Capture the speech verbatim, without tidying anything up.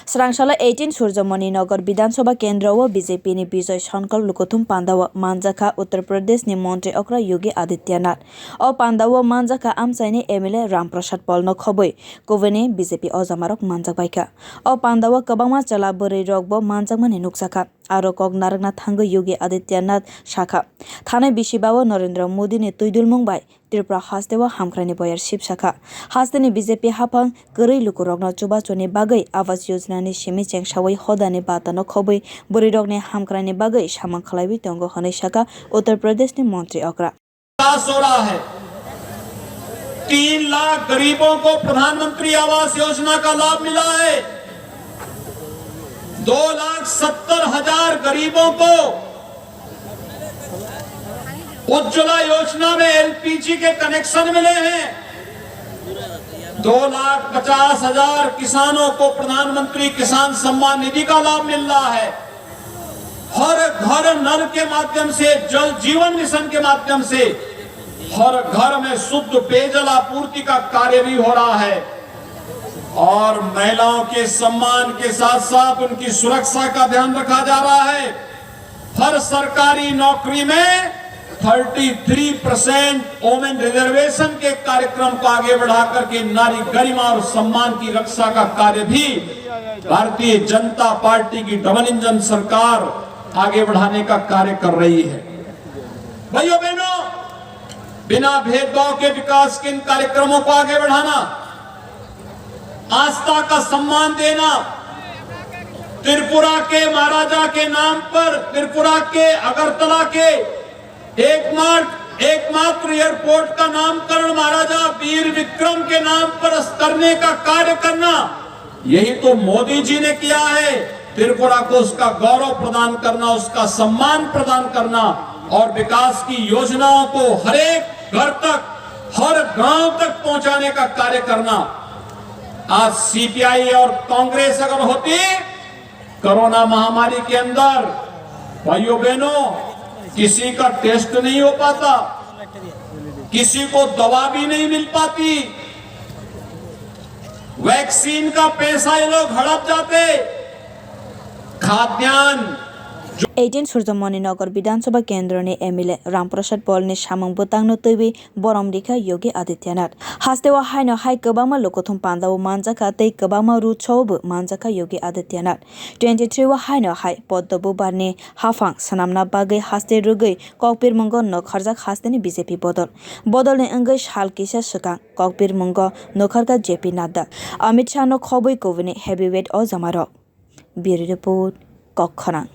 Srangsalo eighteen Surjamoni Nagar Bidhan Sabha Kendra o B J P ni Bijoy Sankalp Lukuthum Panda o manjakha Uttar Pradesh ni Montri Okra Yogi Adityanath. O panda o manjakha amchaini M L A Ram Prasad Paul no khobwi kubuni B J P ojamarok manjakbaikha. O panda o kwbangma chwla bwrwi rok bo manjakmani nukjakha. Aro kok narwkna thangwi Yogi Adityanath sakha, thanai bisi ba o Narendra Modi ni twidulmung bai Tripura haste o hamkraini boyar sibsakha. Hasteni B J P haphang kwrwi lukurokno chubachuni bagwi Awas Yojana ni simi chengsawi hodani batano khobwi bwrwirokni hamkraini bagwi samung khlaiwi tongo hwnwi sakha Uttar Pradesh ni Montri Okra. विकास हो रहा है। तीन लाख गरीबों को प्रधानमंत्री आवास योजना का लाभ मिला है। दो लाख सत्तर हजार गरीबों को उज्ज्वला योजना में एलपीजी के कनेक्शन मिले हैं। दो लाख पचास हजार किसानों को प्रधानमंत्री किसान सम्मान निधि का लाभ मिल रहा है। हर घर नल के माध्यम से, जल जीवन मिशन के माध्यम से हर घर में शुद्ध पेयजल आपूर्ति का कार्य भी हो रहा है और महिलाओं के सम्मान के साथ साथ उनकी सुरक्षा का ध्यान रखा जा रहा है। हर सरकारी नौकरी में thirty three percent women reservation के कार्यक्रम को आगे बढ़ा करके नारी गरिमा और सम्मान की रक्षा का कार्य भी भारतीय जनता पार्टी की डबल इंजन सरकार आगे बढ़ाने का कार्य कर रही है। भाइयों बहनों, बिना भेदभाव के विकास के इन कार्यक्रमों को आगे बढ़ाना, आस्था का सम्मान देना, त्रिपुरा के महाराजा के नाम पर, त्रिपुरा के अगरतला के एकमात्र, एकमात्र एयरपोर्ट का नामकरण महाराजा वीर विक्रम के नाम पर करने का कार्य करना, यही तो मोदी जी ने किया है। त्रिपुरा को उसका गौरव प्रदान करना, उसका सम्मान प्रदान करना और विकास की योजनाओं को हर एक घर तक, हर गांव तक पहुंचाने का कार्य करना। आज सीपीआई और कांग्रेस अगर होती, कोरोना महामारी के अंदर भाइयों बहनों, किसी का टेस्ट नहीं हो पाता, किसी को दवा भी नहीं मिल पाती, वैक्सीन का पैसा ये लोग हड़प जाते। खाद्यान्न eighteen Surjamoni Nagar Bidhan Sabha Kendra ni M L A Ram Prasad Paul ni samung bwtang no twiwi borom rikha Yogi Adityanath. Haste o haino hai kwbangma lukuthum panda o manjakha tei kwbangma road show o bo manjakha Yogi Adityanath. Twenty three o haino hai Poddo Bubar ni haphang swnamna bagwi haste rwgwi kokpirmungo nokharjak hasteni B J P bodol. Bodolni wngwi sal kisa swkang kokpirmungo nokharkha J P Nadda, Amit Shah no khobwi kubuni heavyweight ojamarok. Bureau Report, Kokkhorang.